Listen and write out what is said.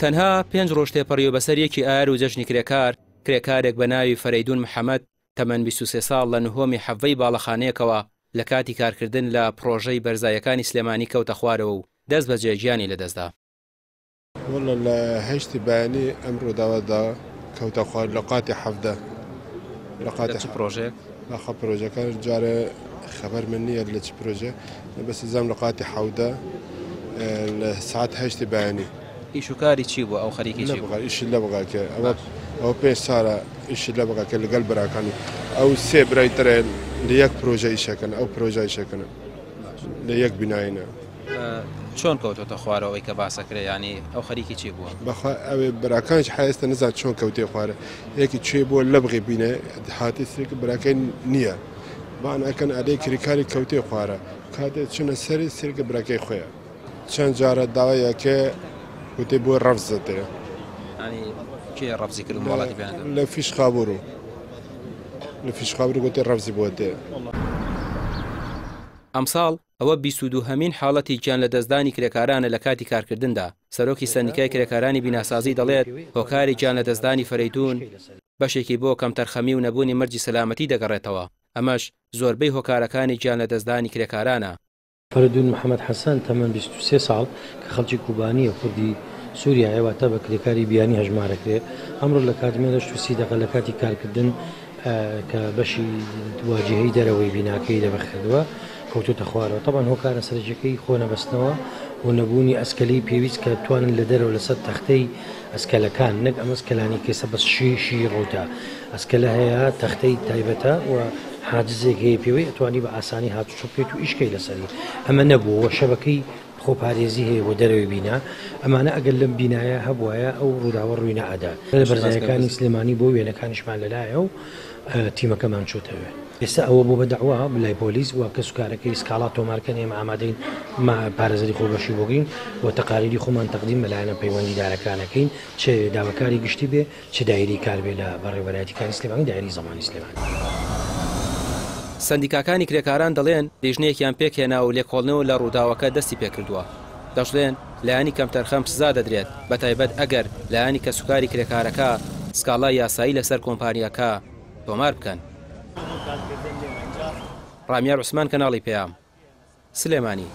تەنها پێنج ڕۆژ تێپەڕیوە بەسەر یەکی ئایار و جەژنی کرێکار، کرێکارێک بە ناوی فەرەیدوون محەمەد تەمەن 23 ساڵ لە نهۆمی حەڤەی باڵەخانەیەکەوە لە کاتی کارکردن لە پڕۆژەی بەرزاییەکانی سلێمانی کەوتە خوارەوە و دەستبەجێ گیانی لەدەستدا. وەڵا لە هەشتی بەیانی ئەم ڕووداوە دا کەوتە خوار لە قاتی 17 لە قاتی چ پرۆژەیەک؟ بەخوا پرۆژەکان جارێ خەبەر من نییە لە چ پرۆژە بەس زام لە قاتی 17 لە ساعت هەشتی بەیانی. ئیش و کاری چی بووە؟ ئەو خەریکی چی بوو؟ ئیشی لە بغا کە ئەوە ئەوە پێنج ساڵە ئیشی لە بغا کە لەگەڵ براکانی ئەو سێ برای ترێ لە یەک پرۆژە ئیشەکەن ئەو پرۆژە ئیشەکەن لە یەک بینایینە. چۆن کەوتۆتە خوارەوە ئەوەی کە باسەکرێ یانی ئەو خەریکی چی بووە؟ بەخوا ئەوێ براکانیش حەیستە نزان چۆن کەوتێ خوارە یەکی چێ بووە لەبغی بینێ هاتی سێک براکەی نییە بان ئەکەن ئەلێ کریکاری کەوتێ خوارە کاتێ چونە سەری سێرکە براکەی خۆیە چەند جارە داوای ئەکێ وتێ بۆ ڕەفزەتێ. یانی کێ ڕەفزی کرد مۆڵەتی پێ نەدا؟ لە فیش خابورو لە فیش خابورو گوتێ ڕەفزی بۆ تێ. ئەمساڵ ئەوە 22 هەمین حاڵەتی گیان لەدەستدانی کرێکارانە لە کاتی کارکردندا، سەرۆکی سەندیکای کرێکارانی بیناسازی دەڵێت، هۆکاری گیان لەدەستدانی فەرەیدوون بەشێکی بۆ کەمتەرخەمی و نەبوونی مەرجی سەلامەتی دەگەڕێتەوە، ئەمەش زۆربەی هۆکارەکانی گیان لەدەستدانی کرێکارانە. فەرەدوون محەمەد حەسەن، تەمەن 23 ساڵ، کە خەڵکی کوبانییە، کوردی سووریایە، واتە بە کرێکاری بیانی هەژمارەکرێ، ئەمڕۆ لە کاتژمێر هەشت و سی دەقە لە کاتی کارکردن کە بەشی واجیهەی دەرەوەی بیناکەی دەبخ کردووە، کەوتۆتە خوارەوە. تەبعەن هۆکارە سەرەکیەکەی خۆ نەبەستنەوە و نەبوونی ئەسکەلەی پێویست کە توانن لە دەرەوە لەسەر تەختەی ئەسکەلەکان، نەک ئەم ئەسکەلانەی کە ئێستا بەس شیشی ڕووتە، ئەسکەلە هەیە تەختەی تایبەتە و حاجزێک هەیە پێوەی ئەتوانی بە ئاسانی هاتوچۆ بکەیت و ئیش کەی لەسەری، ئەمە نەبوو و شەبەکەی خۆپارێزی هەیە بۆ دەرەوەی بینا، ئەمانە ئەگەر لەم بینایە هەبوایە ئەو ڕووداوە ڕووی نەئەدا. لە بەرزایەکانی سلێمانی بۆ وێنەکانیشمان لەلایە و تیمەکەمان چۆتە وێ. ئێستا ئەوە بۆ بە دەعوا لای پۆلیس و کەسوکارەکەی سکاڵا تۆمار کەن، ئێمە ئامادەین پارێزەری خۆبەخشی بۆ بگرین و تەقاریری خۆمان تەقدیم بە لایەنە پەیوەندیدارەکان ئەکەین، چ داواکاری گشتی بێ چ دایرەی کار بێ لە بەڕێوەبەرایەتی کاری سلێمانی دایرەی زەمانی سلێمانی. سەندیکاکانی کرێکاران دەڵێن، لیژنەیەکیان پێکهێنا و لێکۆڵنەوە لە ڕووداوەکە دەستی پێکردووە. دەشڵێن، لایەنی کەمتەرخەم سزا دەدرێت، بەتایبەت ئەگەر لایەنی کەسوکاری کرێکارەکە سکاڵای یاسایی لەسەر کۆمپانیاکە تۆمار بکەن. ڕامیار عوسمان، کەناڵی پەیام، سلێمانی.